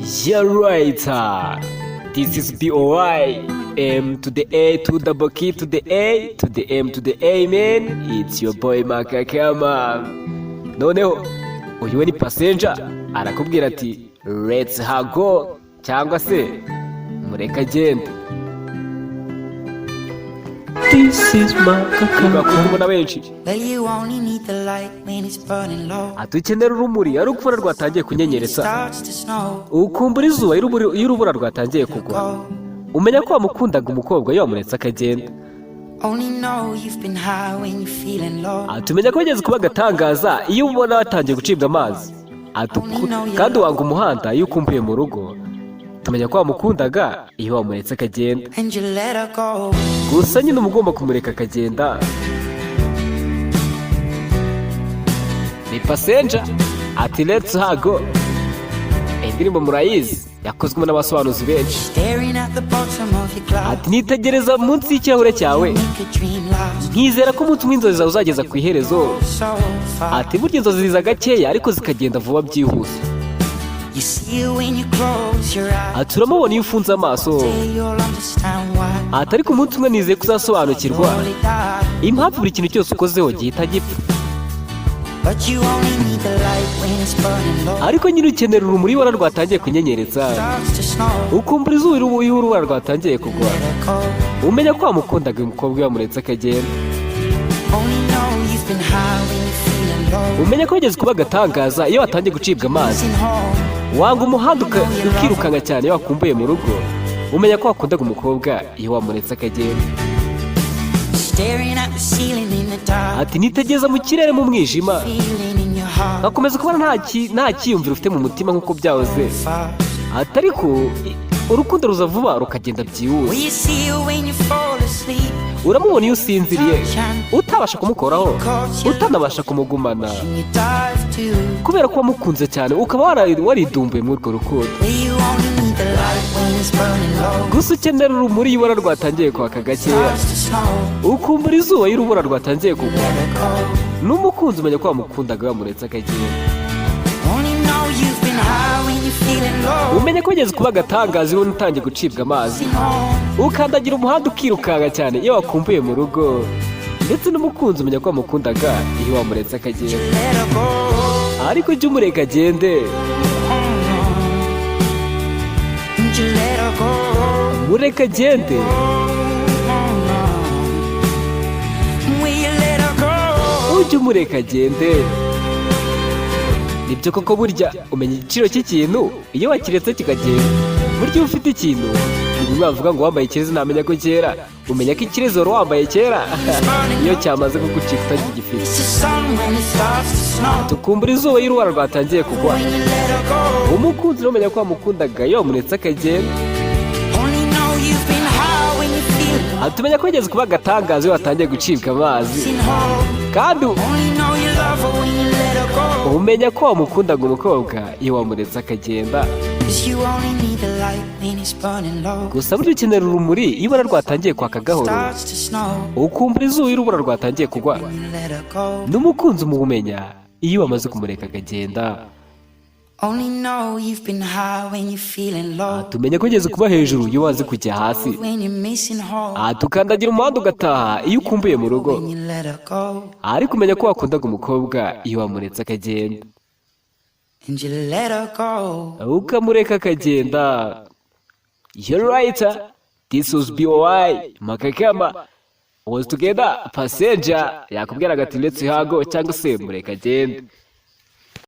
Yeah, right. This is BOY. M to the A to double K to the A to the M to the A, man. It's your boy Makakama. Noneho uyu we ni Passenger, arakubwira ati "Let's go" cyangwa se mureke agende. This is Makakama. Bakundwa na benshi. Well, you only need the light when it's burning low. Ati ukenera urumuri ari uko rwatangiye kunyenyeretsa. Starts to snow. Ukumbura izuba iyo urubura rwatangiye kugwa. Go. Umenya ko wamukundaga umukobwa iyo wamuretse akagenda. Only know you've been high when you're feeling low. Ati umenya ko wigeze kuba agatangaza iyo ubona watangiye gucibwa amazi. Ati kandi wanga umuhanda iyo ukumbuye mu rugo. Tumenya ko wamukundaga iyo wamuretse akagenda. And you let her go. Gusa nyine uba ugomba kumureka akagenda. Ni Passenger, ati "Let's go". Indirimbo murayizi, yakozwemo n'abasobanuzi benshi. Staring at the bottom of your glass. Ati nitegereza munsi y'ikirahure cyawe, Make a dream last nkizera ko umunsi umwe inzozi zawe uzageza ku iherezo. so far. Ati burya inzozi ziza gakeya ariko zikagenda vuba byihuse. You see it when you close your eyes. Ati uramubona iyo ufunze amaso. Say you'll understand why. Ati ariko umunsi umwe nizeye ko uzasobanukirwa Slowly die. impamvu buri kintu cyose ukozeho gihita gipfa. But you only need the light when it's burning low. Ariko nyine ukenera urumuri iyo ubona rwatangiye kunyenyeretsa. Starts to snow. Ukumbura izuba iyo urubura rwatangiye kugwa. Let her go. Umenya ko wamukundaga uyu mukobwa iyo wamuretse akagenda. Only know you've been high when you're feeling low. Umenya ko wigeze kuba agatangaza iyo watangiye gucibwa amazi. Missing home. Wanga umuhanda ukirukanka cyane iyo wakumbuye mu rugo. Umenya ko wakundaga umukobwa iyo wamuretse akagenda. Staring at the ceiling in the dark. Ati nitegereza mu kirere mu mwijima, Feeling in your heart. nkakomeza kubona nta cyiyumviro ufite mu mutima nk'uko byahoze. Fast. Ati ariko urukundo ruza vuba rukagenda byihuse. Will you see her when you fall asleep? Uramubona iyo usinziriye, utabasha kumukoraho, utanabasha kumugumana, And you dive too. kubera ko wamukunze cyane ukaba waridumbuye muri urwo rukundo. Well, you only need the light when it's burning low. Gusa ukenera urumuri iyo ubona rwatangiye kwaka gakeya. Starts to snow. Ukumbura izuba iyo urubura rwatangiye kugwa. Let her go. N'umukunzi umenya ko wamukundaga wamuretse akagenda. Only know you've been high when you're feeling low. Umenya ko wigeze kuba agatangaza iyo ubona utangiye gucibwa amazi. Missing home. Ukandagira umuhanda ukirukanka cyane iyo wakumbuye mu rugo. Ndetse n'umukunzi umenya ko wamukundaga iyo wamuretse akagenda. Let her go. Ariko jya umureka agende. And you let her go. Mureka agende. Will you let her go? Ujye umureka agende. Nibyo koko, burya umenya igiciro cy'ikintu iyo wakiretse kikagenda. Burya iyo ufite ikintu, ni bimwe bavuga ngo wambaye ikirezi ntamenya ko kera. Umenya ko ikirezi wari wambaye kera iyo cyamaze kugucika utagifite. It's the sun when it starts to snow. Tukumbura izuba iyo urubura rwatangiye kugwa. When you let her go. Umukunzi rero umenya ko wamukundaga iyo wamuretse akagenda. Only know you've been high when you feel Atumenya ko wigeze kuba agatangaza iyo watangiye gucibwa amazi. missing home. Kandi Only know you love her when you let her go. umenya ko wamukundaga umukobwa iyo wamuretse akagenda. 'Cause you only need the light when it's burning low. Gusa burya ukenera urumuri iyo ubona rwatangiye kwaka gahoro. Starts to snow. Ukumbura izuba iyo urubura rwatangiye kugwa. When you let her go. N'umukunzi umumenya iyo wamaze kumureka akagenda. Only know you've been high when you're feeling low. Tumenya ko ugeze kuba hejuru iyo wazi kujya hasi. When you're missing home. Aha tukandagira umuhanda ugataha iyo ukumbuye mu rugo. When you let her go. Ariko umenya ko wakundaga umukobwa iyo wamuretse akagenda. And you let her go. Ukamureka akagenda. You're right. This was BOI Makakama was together. Passenger yakubwiraga ati "Let's go" cyangwa se mureka agende.